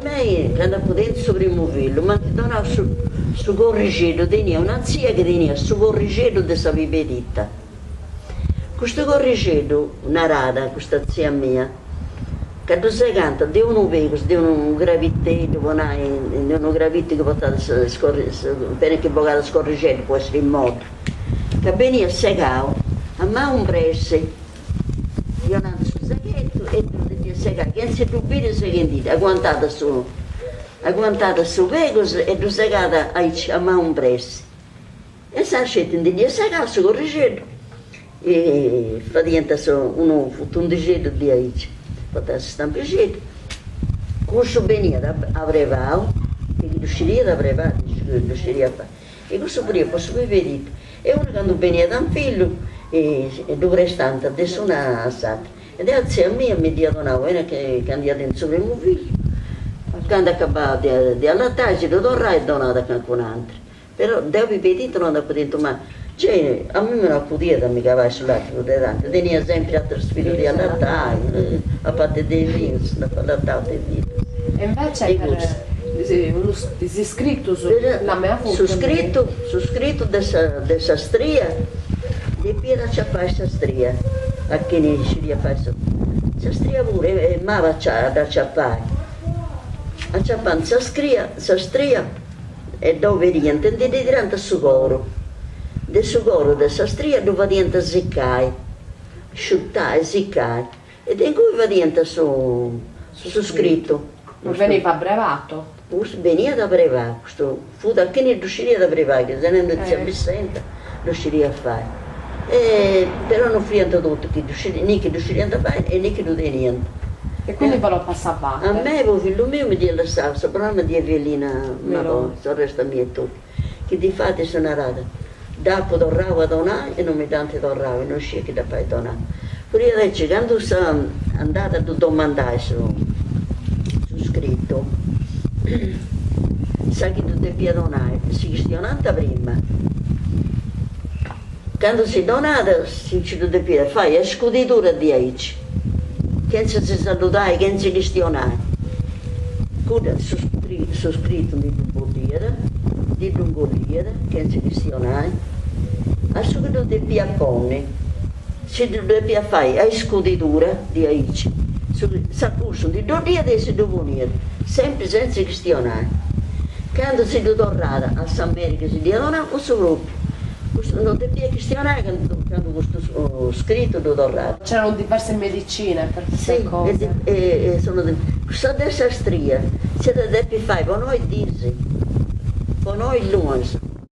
mei, candu apu tentu su primu fillu, m'ant donau su su corrixeddu, tenia una tzia chi teniat su corrixeddu de sa pibedita. Custu corrixeddu, narat custa tzia mia, ca ddu segant de unu pegus, de unu crabiteddu, po nai, de unu crabitu chi portat beni chi bogat su corrixeddu po essiri moddi, ca beniat segau a manu pressi, ddi 'onant su seghetu e ddu depiat segai, chentza ddu biri seghendiddu, aguantat su aguantat su pegus e ddu segat aici a manu pressi. E insaras sceti ndi dd'iat segau su corrixeddu e fadiant su unu tundixeddu diaici, portàt su stampixeddu, cussu beniat abrevau, chi ddu sciriat abrevai, ddu sciriat fai, e cussu furiat po su piberitu, e unu candu beniat in fillu ddu prestant de s'una a s'atera, e deu tzia mia mi dd'iat donau 'ena candu ia tentu su primu fillu, candu acabau de allatai si ddu torrai e donat a cancun'atera Però deu piberitu no nd'apu tentu mai, gei a mimi no acudiat a mi cabai su lati prus de tantu, tenia sempri aterus fillus de allatai, a parti de is mius, nd'apu allatau de fillus. E invece per is iscritus l'at mai Su scritu, su scritu de sa de sa stria depiat aciapai sa stria, a chini sciriat fai sa sa stria puru est maba a dd'aciapai, aciapant sa scria sa stria E dda oberiant e ndi ddi tirant su coru. De su coru de sa stria ddu fadiant sicai, sciutai, sicai, e de ingui fadiant su su scritu. Ma beniat abrevato? Custu beniat abrevau, custu fut a chini ddu sciriat abrevai, chi tenendu tzia Bissenta ddu sciriat fai. E però no fiant totus chi ddu sciriant, ni chi ddu sciriant fai e ni chi ddu teniant. E quindi ve lo passavate? A mei po fillu miu mi dd'iat lassau sa bon'anima di Evelina Meloni, sorresta mia etotu, chi difatis issa narat, dd'apu torrau a donai e non mi dd'ant torrau e non sciu chi dd'apai donau. Furiat aici, candu issa andat a ddu domandai su su scritu, sa chi ddu depiat donai si chistionant prima, Candu si donat si nci ddu depiat fai a scudidura diaici, chentza si saludai, chentza chistionai. Cudda su su scritu ndi ddu boddiat, ndi ddu ingolliat, chentza chistionai. A su chi ddu depiat ponni, si ddu depiat fai a iscudidura diaici, su sa cussu ndi ddu 'oddiat e si ddu poniat, sempri sentza chistionai. Candu si ddu torrat a sa meri chi si dd'iat donau, cun su propriu Custu non depiat chistionai candu candu custu scritu ddu torràt. C'erano diverse medicine per queste cose. Sì, e sono cussa de sa stria s'iat a depi fai po noi dis, po noi lunas.